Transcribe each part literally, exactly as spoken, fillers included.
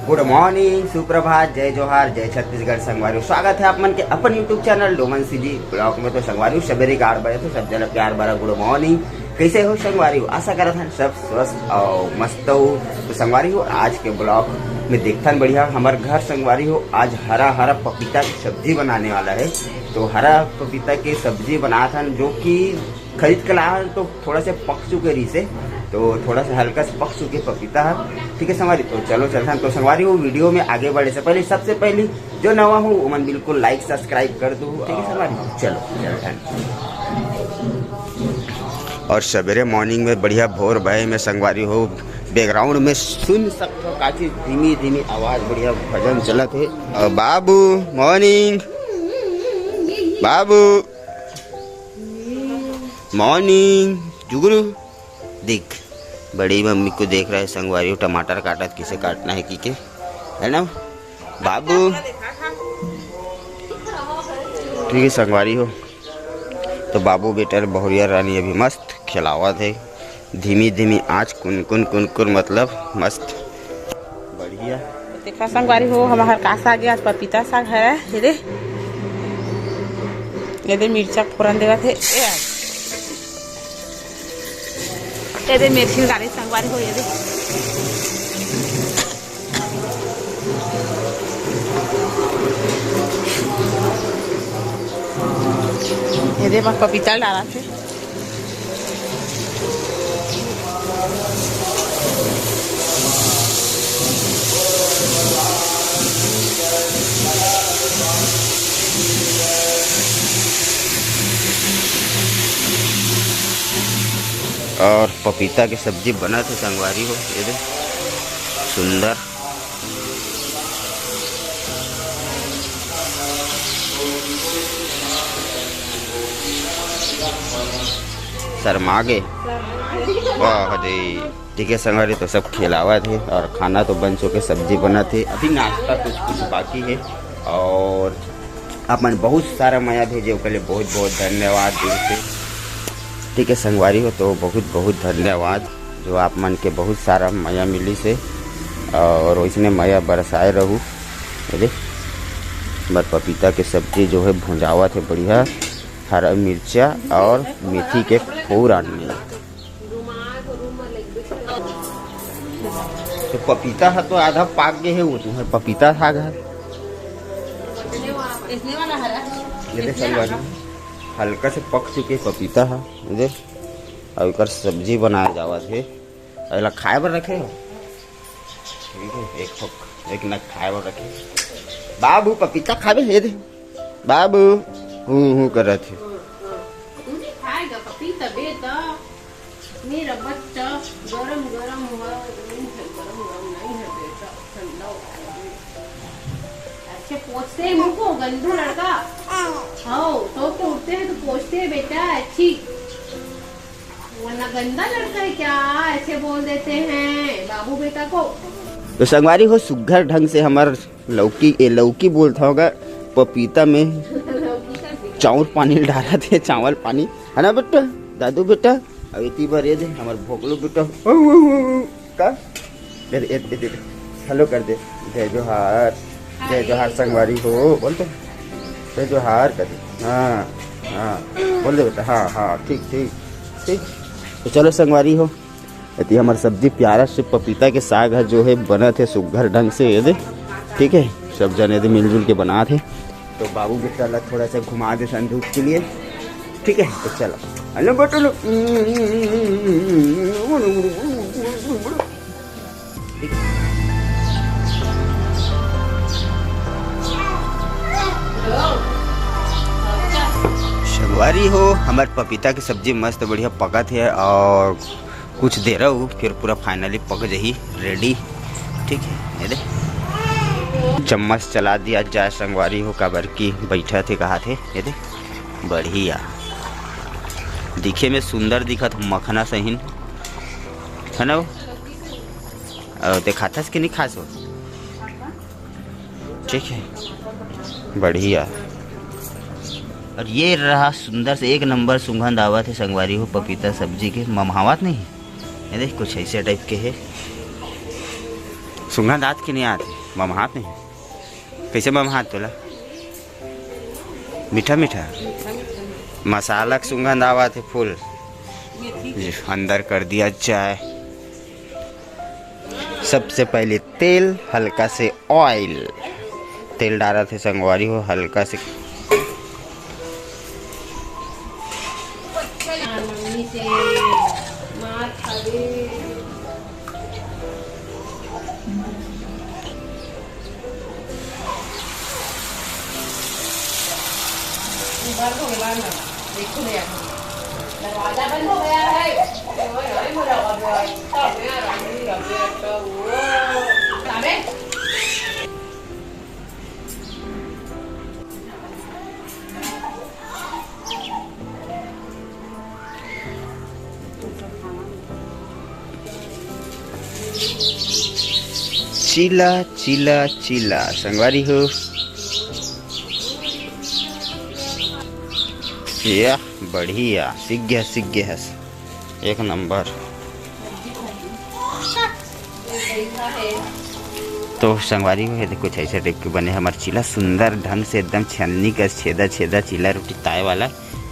गुड morning, सुप्रभात, जय जोहार, जय छत्तीसगढ़ संगवारी हो। स्वागत है आप मन के अपन YouTube channel Doman CG blog में। तो संगवारी हो, सबेरे के आठ बजे, तो सब जन प्यार भरा गुड मॉर्निंग। कैसे हो संगवारी हो? आशा करत हन सब स्वस्थ और मस्त हो। तो संगवारी हो, आज के ब्लॉग में देखथन बढ़िया हमर घर संगवारी हो, आज हरा हरा पपीता की सब्जी बनाने वाला है। तो हरा पपीता की सब्जी बनात हन, जो कि खरीद के लाए हन तो थोड़ा से पक चुके रहिसे, तो थोड़ा सा हल्का से पक चुके पपीता है। ठीक है संगवारी, तो चलो चलथन। तो संगवारी हो, वीडियो में आगे बढ़े से पहले सबसे पहले जो नवा हो ओमन बिल्कुल लाइक सब्सक्राइब कर दो। ठीक है संगवारी, चलो चलथन। और सवेरे मॉर्निंग में बढ़िया भोर भय में संगवारी हो, बैकग्राउंड में सुन सकते हो काफी धीमी धीमी आवाज, बढ़िया भजन चलत है। और बाबू, मॉर्निंग बाबू, मॉर्निंग जुगनू, देख, बड़ी मम्मी को देख रहा है संगवारी हो, टमाटर काटत, किसे काटना है की के, है ना बाबू? ठीक है संगवारी हो, तो बाबू बेटा बहुरिया रानी अभी मस्त खिलावत है, धीमी धीमी आँच, कुनकुन कुनकुन, मतलब मस्त, बढ़िया। देखा संगवारी हो, हमार का साग है, आज पपीता साग है। ये दे, ये दे मिर्चा फोरन देवत है। ए, ये दे मेथी डाले संगवारी हो, ये दे। ये दे, मैं पपीता डाला थे। और पपीता के सब्जी बनत हे संगवारी हो, ये दे सुंदर। शर्मा गे। वाह रे। ठीक है संगवारी, तो सब खिलावत हे और खाना तो बन चुके, सब्जी बनत हे, अभी नाश्ता कुछ कुछ बाकी हे। और अपन बहुत सारा मया भेजे, ओकर लिए बहुत बहुत धन्यवाद दिल से। ठीक है संगवारी हो, तो बहुत बहुत धन्यवाद जो आप मन के बहुत सारा मया मिलिस हे और वैसने मया बरसाए रहू। ये देख, हमर पपीता के सब्जी जो है भुंजावत हे बढ़िया, हरा मिर्चा और मेथी के फोरन में। तो पपीता ह तो आधा पाक गे हे, वो तुम्हार पपीता साग ह। ये देख संगवारी, हल्का से पक चुके पपीता ह, ये देख, अउ एकर सब्जी बनाए जावत हे। एला खाए बर रखे हो? ठीक है, एक ठोक, एक नग खाए बर रखे। बाबू पपीता खाबे? ये दे बाबू, हूँ हूँ करत हे। तू नहीं खाएगा पपीता बेटा? मेरा बच्चा गरम गरम हुआ, नहीं है, गरम गरम नहीं है बेटा, ठंडा हो गया। अच्छे पोंछते हैं मुंह को, गंदू लड़का। हाँ, सो के उठते हैं तो पोंछते हैं बेटा, अच्छी, वरना गंदा लड़का है क्या, ऐसे बोल देते हैं बाबू बेटा को। तो संगवारी हो, सुग्घर ढंग से हमर लौकी, ए लौकी बोलत हव गा, पपीता में चाउर पानी डारत हे, चावल पानी, है ना बेटा, दादू बेटा? अब इतनी बार ये दे, हमर भोकलू बेटा, का? दे दे, दे दे, दे दे। हेलो कर दे। जय जोहार, जय जोहार संगवारी हो, बोल दे। जय जोहार कर दे। हाँ, हाँ, बोल दे बेटा, हाँ, हाँ, ठीक, ठीक, ठीक। तो चलो संगवारी हो, एती हमर सब्जी प्यारा से पपीता के साग ह जो है बनत हे सुग्घर ढंग से, ये दे, ठीक है। सब जने दे मिलजुल के बनात हे। तो बाबू बेटा ला थोड़ा सा घुमा दे संदूक के लिए, ठीक है? तो चलो, हेलो बेटा लो। संगवारी हो, हमर पपीता के सब्जी मस्त बढ़िया पकत हे और कुछ देर अउ फिर पूरा finally पक जही, ready। ठीक है, ये दे चम्मच चला दिया जाए संगवारी हो, काबर की बैठा थे कहा थे। ये दे बढ़िया, दिखे में सुंदर दिखत, मखना सहीन है ना वो? और देखाथस कि नहीं खास हो? ठीक है, बढ़िया। और ये रहा सुंदर से एक नंबर सुंगंध आवत हे संगवारी हो, पपीता सब्जी के। ममहावत नहीं, ये देख कुछ ऐसे type के है। सुंगंध आत कि नहीं आत हे? ममहात नहीं। कैसे ममहात तोला? मीठा मीठा मसाला के सुंगंध आवत हे full। जी, अंदर कर दिया जाए। सबसे पहले तेल, हल्का से oil, तेल डालत हे संगवारी हो, हल्का से। बंद हो गया, बंद। देखो भैया, दरवाजा बंद हो गया है। ओए, ओए, मोरा बाबू, ओए। सब में आराम नहीं, सब में अच्छा हुआ। अबे। चीला, चीला, चीला, संगवारी हो। या, बढ़िया, सीख गया, सीख गया है, एक नंबर। तो संगवारी हो, ये देखो, कुछ ऐसे type के बने हमर चीला, सुंदर ढंग से एकदम छन्नी का छेदा छेदा चीला रोटी ताए वाला।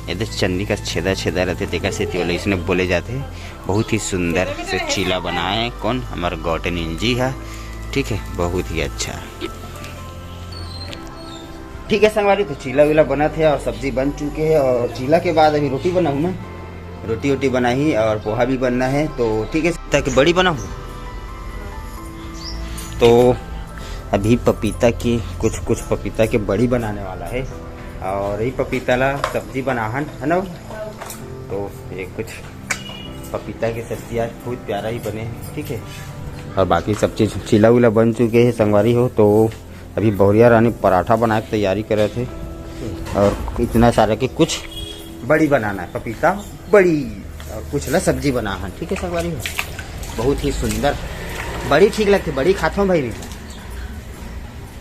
ये देख, छन्नी का छेदा छेदा रहते, तेकर सेती ओला इसने बोले जाते। बहुत ही सुंदर से चीला बनाए हे, कौन, हमर गौटनीन जी है। ठीक है, बहुत ही अच्छा। ठीक है संगवारी, तो चीला वीला बनत हे और सब्जी बन चुके हे और चीला के बाद अभी रोटी बनाहूँ मैं, रोटी वोटी बनाही और पोहा भी बनना है। तो ठीक है, ताकि बड़ी बनाहूँ। तो अभी पपीता की कुछ, कुछ पपीता के बड़ी बनाने वाला है और ये पपीता ला सब्जी बनाहन, है ना? तो ये कुछ पपीता की सब्जी आज बहुत प्यारा ही बने हैं, ठीक है। और बाकी सब चीज़ चीला उला बन चुके हैं संगवारी हो, तो अभी बहुरिया रानी पराठा बनाए के तैयारी करत हे और इतना सारा कि कुछ बड़ी बनाना है, पपीता बड़ी, और कुछ ला सब्जी बनाहन, ठीक है संगवारी हो। बहुत ही सुंदर बड़ी ठीक लगती, बड़ी खाथों भाई भी,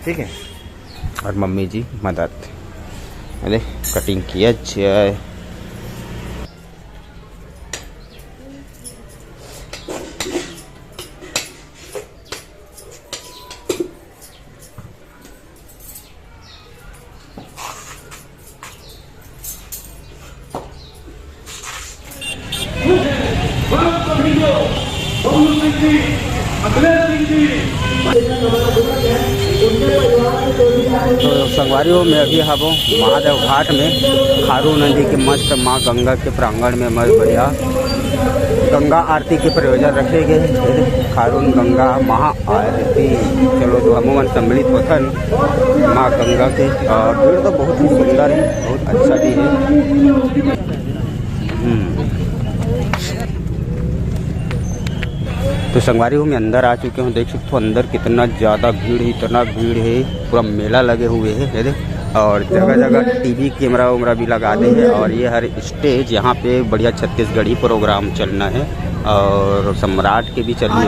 ठीक है। और मम्मी जी मदद, अरे कटिंग किया जाए। तो संगवारी हो, मैं अभी हबो महादेव घाट में, खारू नदी के मस्त माँ गंगा के प्रांगण में मस्त बढ़िया गंगा आरती के प्रयोजन रखे गए। खारून गंगा महा आरती। चलो, तो हमू मन सम्मिलित होथन माँ गंगा के। और भीड़ तो बहुत ही सुंदर है, बहुत अच्छा भी है। हम्म। तो संगवारी हो, मैं अंदर आ चुके हूँ, देख सकते हो अंदर कितना ज़्यादा भीड़ है, इतना भीड़ है, पूरा मेला लगे हुए है, ये देख। और जगह जगह टीवी कैमरा वैमरा भी लगा दे है। और ये हर स्टेज, यहाँ पे बढ़िया छत्तीसगढ़ी प्रोग्राम चलना है और सम्राट के भी चलने है।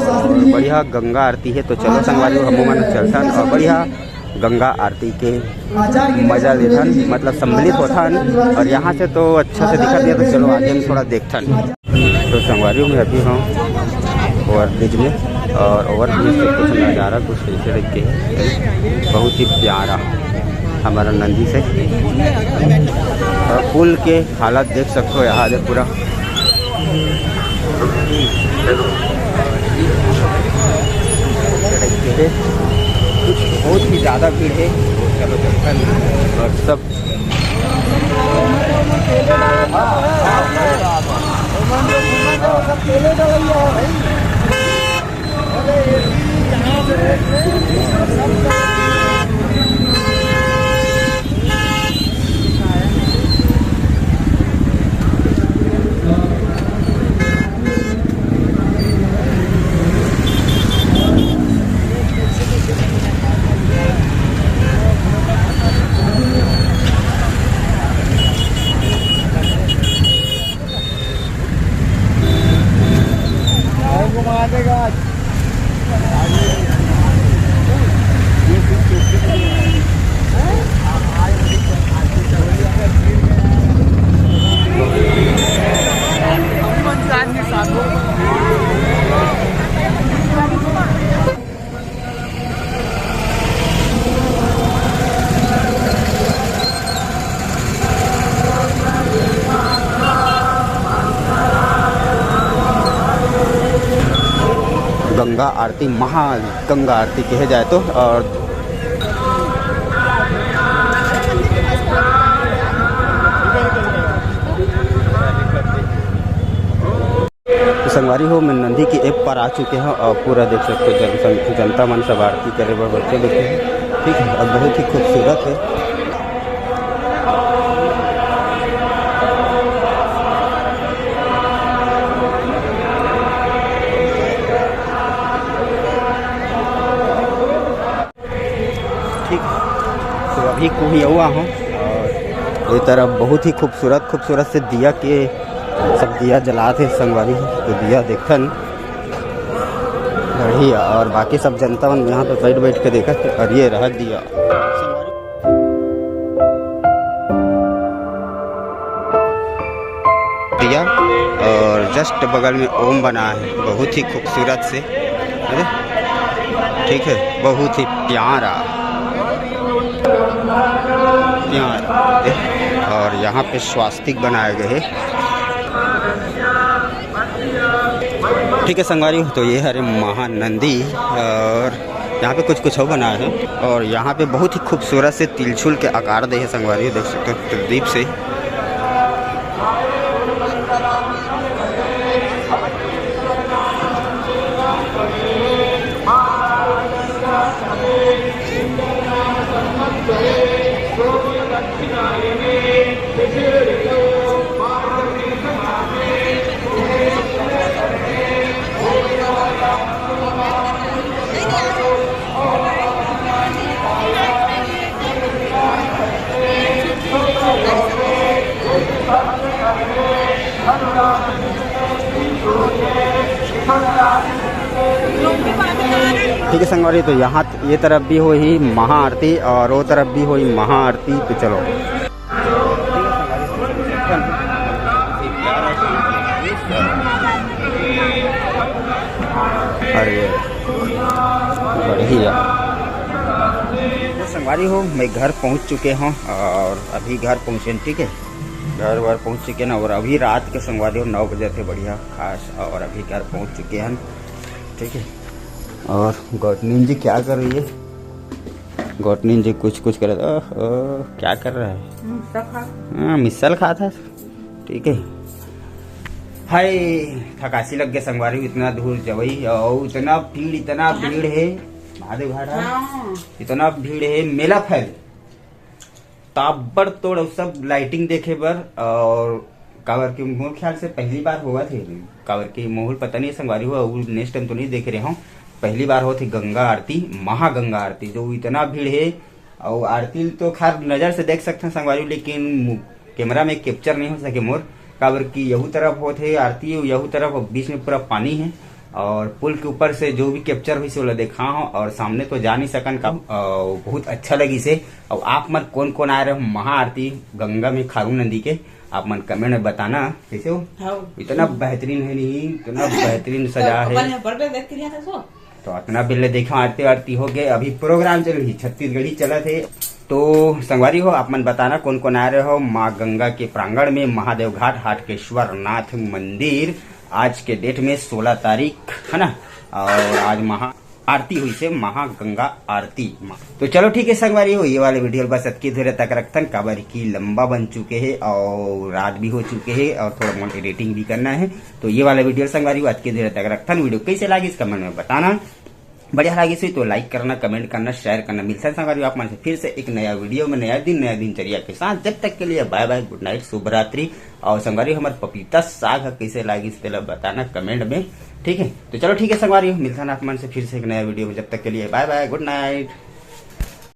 और बढ़िया गंगा आरती है, तो चलो संगवारी हो, हमू मन चलथन और बढ़िया गंगा आरती के मजा लेथन, मतलब सम्मिलित होथन। और यहाँ से तो अच्छा से दिखत नहीं है, तो चलो आगे हम थोड़ा देखथन। तो संगवारी हो, मैं अभी हूँ ओवर ब्रिज में और ओवर ब्रिज से कुछ नज़ारा कुछ ऐसे टाइप के है, बहुत ही प्यारा हमारा नंदी से। और पुल के हालत देख सकते हो, यहाँ दे पूरा कुछ बहुत ही ज़्यादा भीड़ है। चलो चलते हैं। और सब गंगा आरती, महागंगा आरती कहे जाए तो। और तो संगवारी हो, मैं नंदी के ए पार आ चुके हंव और पूरा देख सकते हो, जन, जनता मन सब आरती करे बर बइठे, बइठे हे। ठीक है, और बहुत ही खूबसूरत है। ठीक, तो अभी कुही अउ आए हंव और ये तरफ बहुत ही खूबसूरत, खूबसूरत से दिया के, सब दिया जलात हे संगवारी हो। तो दिया देखथन बढ़िया, और बाकी सब जनता मन यहाँ पे बैठ बैठ के देखत हे। और ये रहा दिया, दिया, और just बगल में ओम बना है, बहुत ही खूबसूरत से। अरे, ठीक है, बहुत ही प्यारा, प्यारा। और यहाँ पे स्वास्तिक बनाए गए हैं। ठीक है संगवारी हो, तो ये हरे महानंदी और यहाँ पे कुछ कुछ और बना है और यहाँ पे बहुत ही खूबसूरत से तिलछुल के आकार दे है संगवारी हो, देख सकते हो प्रदीप से। ठीक है संगवारी, तो यहाँ ये तरफ भी होही महाआरती और वो तरफ भी होही महाआरती। तो चलो। अरे बढ़िया। तो संगवारी हो, मैं घर पहुंच चुके हंव और अभी घर पहुंचे, ठीक है, घर वर पहुंच चुके ना। और अभी रात के संगवारी हो नौ बजे थे, बढ़िया खास, और अभी घर पहुंच चुके हैं, ठीक है। और गौटनीन जी क्या कर रही है? गौटनीन जी कुछ कुछ कर रहे, ओह, ओह, क्या कर रहा है? मिसल खा। हाँ, मिसल खा था, ठीक है। हाय, थकासी लग गया संगवारी, इतना दूर जवई और इतना भीड़, इतना भीड़ है महादेव घाट है। हाँ। इतना भीड़ है, मेला फैल ताबड़तोड़, अउ सब लाइटिंग देखे बर। और काबर के मोर ख्याल से पहली बार होवत हे, काबर के मोहूल पता नहीं संगवारी हो, अउ नेक्स्ट टाइम तो नहीं देखे रहे हंव, पहली बार होत हे गंगा आरती, महागंगा आरती, जो इतना भीड़ हे। अउ आरती तो खैर नजर से देख सकथन संगवारी, लेकिन मु-, कैमरा में कैप्चर नहीं हो सके मोर, काबर कि यहू तरफ होत हे आरती, यहू तरफ, बीच में पूरा पानी हे। और पुल के ऊपर से जो भी कैप्चर होइस ओला देखा हंव, और सामने तो जा नहीं सकन का। अउ बहुत अच्छा लगिस हे। अउ आप मन कोन कोन आए रहे हो महाआरती गंगा में खारू नंदी के, आप मन कमेंट में बताना। कैसे हो? हाँ। इतना बेहतरीन है नहीं, इतना बेहतरीन सजा है। अपन बर्थडे देख के लिया था सो। तो इतना पहले देखा आरती आरती हो गए, अभी प्रोग्राम चल रही छत्तीसगढ़ी चलत हे। तो संगवारी हो, आप मन बताना कोन कोन आए रहे हो माँ गंगा के प्रांगण में महादेव घाट हाटकेश्वर नाथ मंदिर। आज के डेट में सोलह तारीख है ना, और आज महा आरती होइस हे, महागंगा आरती मा। तो चलो ठीक है संगवारी हो, ये वाले वीडियो बस अतके दूर तक रखथन, काबर कि लंबा बन चुके हे और रात भी हो चुके हे और थोड़ा मोट एडिटिंग भी करना है। तो ये वाला वीडियो संगवारी हो अतके दूर तक रखथन। वीडियो कैसे लागिस कमेंट में बताना, बढ़िया लागिस होही तो लाइक करना, कमेंट करना, शेयर करना। मिलथन संगवारी हो आप मन से फिर से एक नया वीडियो में, नया दिन, नया दिनचर्या के साथ। जब तक के लिए बाय बाय, गुड नाइट, शुभ रात्रि। और संगवारी हो, हमर पपीता साग ह कैसे लागिस तेला बताना कमेंट में, ठीक है। तो चलो ठीक है संगवारी हो, मिलथन आप मन से फिर से एक नया वीडियो में। जब तक के लिए बाय बाय, गुड नाइट।